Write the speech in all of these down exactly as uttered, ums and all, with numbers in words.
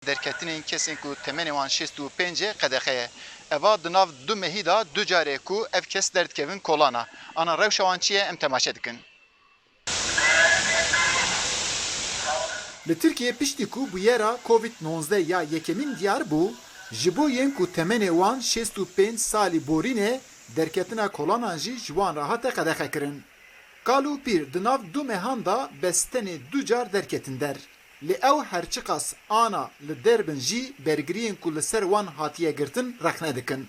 Derketinên kesên ku temenê wan şêst û pênc e qedexe ye. Eva di nav du mehî de du carê ku ev kes derdikevin kolana. Ana rewşa wan çi ye, em temaşe dikin. Li Tirkiyê piştî ku bûyera Covid nonzdeh ya yekemîn diyar bû, ji bo yên ku temenê wan şêst û pênc salî borî ne, derketina kolanan jî ji wan re hate qedexekirin. Kal û pîr di nav du mehan de bes tenê du car derketin der. Lê ew her çiqas ana li der bin jî bergiriyên ku li ser wan hatiye girtin rexne dikin.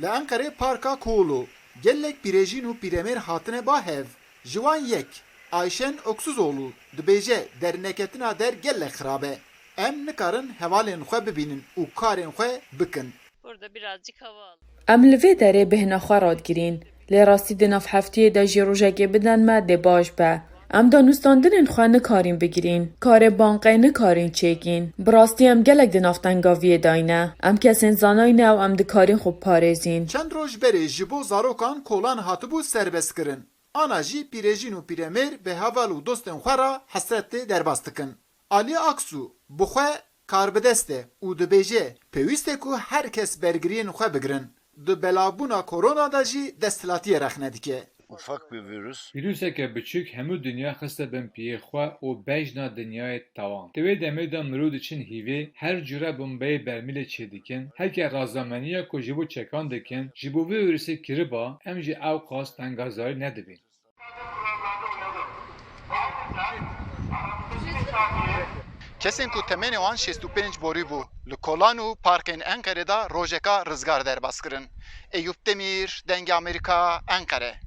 Li Enqerê Parka Koğulu gelek pîrejîn û pîremêr hatine ba hev. Ji wan yek, Ayşen Oksuzoglu, dibêje derneketina der gelek xirab e. Em nikarin hevalên xwe bibînin û karên xwe bikin. Burada birazcık hava aldım. Em li vê derê bêhna xwe radigirîn. Lê rastî di nav heftiyê de jî rojekê bidin me dê baş be. Em danûstandinên xwe nikarîn bigirîn. Karê banqê nikarîn çêkîn. Bi rastî em gelek di nav tengaviyê dayne. Em kesên zanayî ne û em dikarîn xwe biparêzîn. Çend roj berê ji bo zarokan kolan hatibû serbestkirin. Ana jî pîrejîn û pîremêr bi heval û dostên xwe re hesretê derbas dikin. Alî Aksu bi xwe karbidest e û dibêje, pêwîst e ku her kes bergiriyên xwe bigirin. Di belavbûna korona de jî desthilatiyê rexne dike. Ufak bir virüs. Vîruseke biçûk hemû dinya xiste bin piyê xwe û bejna dinyayê tawan. Di wê demê de mirov diçin hîvê, her cure bombeyê bermîlê çêdikin. Heke razameniya ku ji bo çekan dikin, ji bo vê vîrusê kiriba, em jî ew qas tengazarî nedibîn. Kesên ku temenê wan şêst û pênc borî bû, li kolan û parkên Enqerê de rojeka rizgar derbas kirin. Eyûp Demîr, Dengê Amerîka, Enqere.